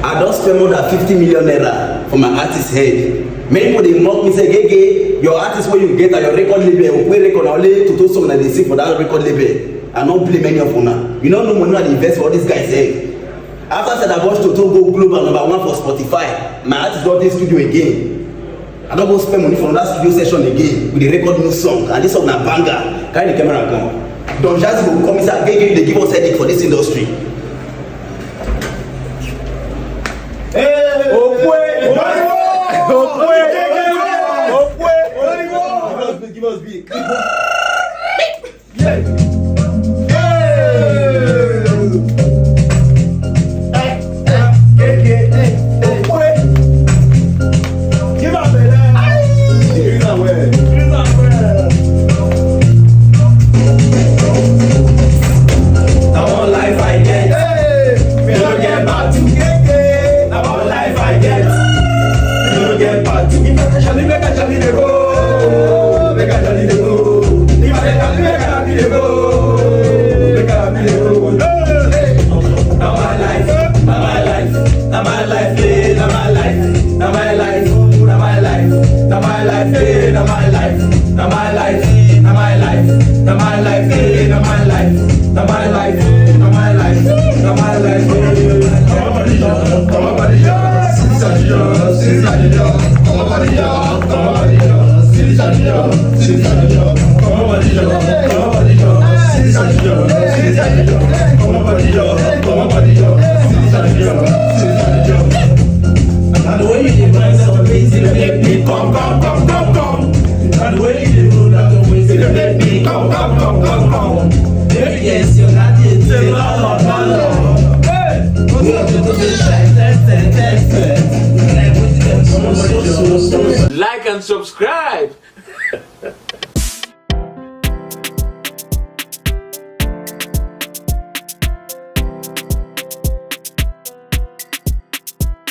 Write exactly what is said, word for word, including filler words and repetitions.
I don spend more than fifty million naira for my artist head. Many people dey mock me say, "Gege, your artist wey you get at your record label, wey record na only Toto song na dey sing for that record label." I no blame any of una. You no know money I dey invest for all these guys head. After Sada Boss Toto go global number one for Spotify, my artist don dey studio again. I don go spend money for another studio session again. We dey record new song, and this song na banger. Carry the camera come. Don Jazzy go come inside, "Gege, you dey give us headache for this industry." Okwe! Okwe! Okwe! Give us beat, give us beat. Yeah. Hey! Eh, eh, K K, eh, eh, Okwe. Give am belle. Aye. Give am well. Give am well. Na one life I get. Hey! Me no get back to K K. Na one life I get. Me no get back to. If I shall make I shall dey go. Make I shall dey go. If I shall make I shall dey go. Make I shall dey go. Hey! Na my life, na my life, na my life, eh, na my life, na my life, na my life, na my life, eh, na my life, na my life, na my life, na my life, eh, na my life, na my life, na my life, na my life, eh. Come on, body jump, come on, body jump, since I jump, since I jump, come on, body jump, come on, body jump, since I jump, since I jump, come on, body jump, come on, body jump, since I jump, since I jump, come on, body jump, come on, body jump, since I jump, since I jump. And the way you dey grind some things, you dey make me come, come, come, come, come. And the way you dey roll that your waist, you dey make me come, come, come, come, come. Baby, yes, your daddy is a lot of, lot of. Hey! Go to the, go to the side, test, test, test, test. Like and subscribe.